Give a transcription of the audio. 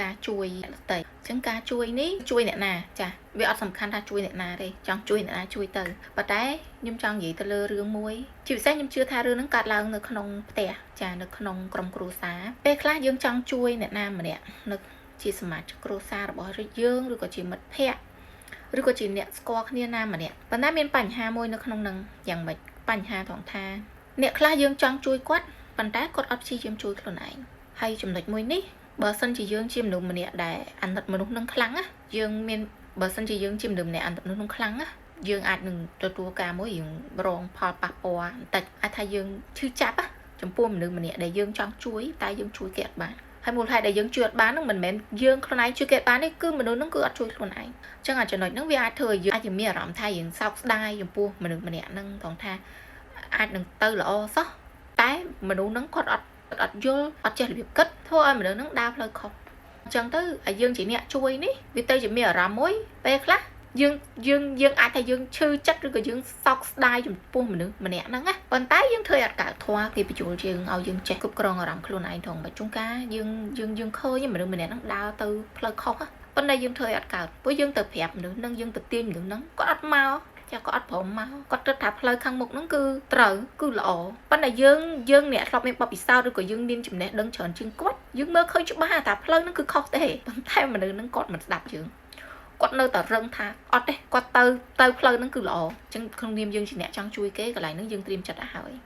ការជួយអ្នកដទៃអញ្ចឹងការជួយនេះជួយអ្នកណាចាវាអត់សំខាន់ថាជួយអ្នកណាទេចង់ជួយអ្នកណាជួយទៅប៉ុន្តែខ្ញុំចង់និយាយទៅលើរឿងមួយជាពិសេសខ្ញុំជឿថារឿងហ្នឹងកើតឡើងនៅក្នុងផ្ទះចានៅក្នុងក្រុមគ្រួសារពេលខ្លះយើងចង់ជួយអ្នកណាម្នាក់នៅជាសមាជិកគ្រួសាររបស់យើងឬក៏ជាមិត្តភ័ក្តិឬក៏ជាអ្នកស្គាល់គ្នាណាម្នាក់ប៉ុន្តែមានបញ្ហាមួយនៅក្នុងនឹងយ៉ាងម៉េចបញ្ហាត្រង់ថាអ្នកខ្លះយើងចង់ជួយគាត់ប៉ុន្តែគាត់អត់ព្យាយាមជួយខ្លួនឯងហើយចំណុចមួយនេះបើសិនជាយើងជាមនុស្សម្នាក់ដែលអាណិតមនុស្សនឹងខ្លាំងណាយើងមានបើសិនជាយើងជាមនុស្សម្នាក់អាណិតមនុស្សនឹងខ្លាំងណាយើងអាចនឹងទទួលការមួយយើងរងផលប៉ះពាល់បន្តិចអាចថាយើងឈឺចាប់ណាចំពោះមនុស្សម្នាក់ដែលយើងចង់ជួយតែយើងជួយគេអត់បានហើយមូលហេតុដែលយើងជួយអត់បានហ្នឹងមិនមែនយើងខ្លួនឯងជួយគេអត់បានទេគឺមនុស្សហ្នឹងគឺអត់ជួយខ្លួនឯងអញ្ចឹងអាចំណុចហ្នឹងវាអាចធ្វើឲ្យយើងអាចមានអារម្មណ៍ថាយើងសោកស្ដាយចំពោះមនុស្សម្នាក់ហ្នឹងត្រង់ថាអាចនឹងទៅល្អសោះតែមនុស្សហ្នឹងគាត់អត់អត់យល់អត់ចេះរបៀបគិតធ្វើឲ្យមនុស្សហ្នឹងដើរផ្លូវខុសអញ្ចឹងទៅឲ្យយើងជាអ្នកជួយនេះវាទៅជាមានអារម្មណ៍មួយពេលខ្លះយើងយើងយើងអាចថាយើងឈឺចិត្តឬក៏យើងសោកស្ដាយចំពោះមនុស្សម្នាក់ហ្នឹងណាប៉ុន្តែយើងធ្វើឲ្យអត់កើតធម៌គេបញ្យល់យើងឲ្យយើងចេះគ្រប់គ្រងអារម្មណ៍ខ្លួនឯងថងបើជួនកាលយើងយើងយើងឃើញមនុស្សម្នាក់ហ្នឹងដើរទៅផ្លូវខុសប៉ុន្តែយើងធ្វើឲ្យអត់កើតព្រោះយើងទៅប្រាប់មនុស្សហ្នឹងយើងទៅទាញមនុស្សហ្នឹងគាត់អត់មកចាគាត់អត់ព្រមមកគាត់គិតថាផ្លូវខាងមុខហ្នឹងគឺត្រូវគឺល្អប៉ុន្តែយើងយើងអ្នកធ្លាប់មានបទពិសោធន៍ឬក៏យើងមានចំណេះដឹងច្រើនជាងគាត់យើងមើលឃើញច្បាស់ថាផ្លូវហ្នឹងគឺខុសទេប៉ុន្តែមនុស្សហ្នឹងគាត់មិនស្ដាប់យើងគាត់នៅតែរឹងថាអត់ទេគាត់ទៅទៅផ្លូវហ្នឹងគឺល្អអញ្ចឹងក្នុងនាមយើងជាអ្នកចង់ជួយគេកន្លែងហ្នឹងយើងត្រៀមចិត្តឲ្យហើយ។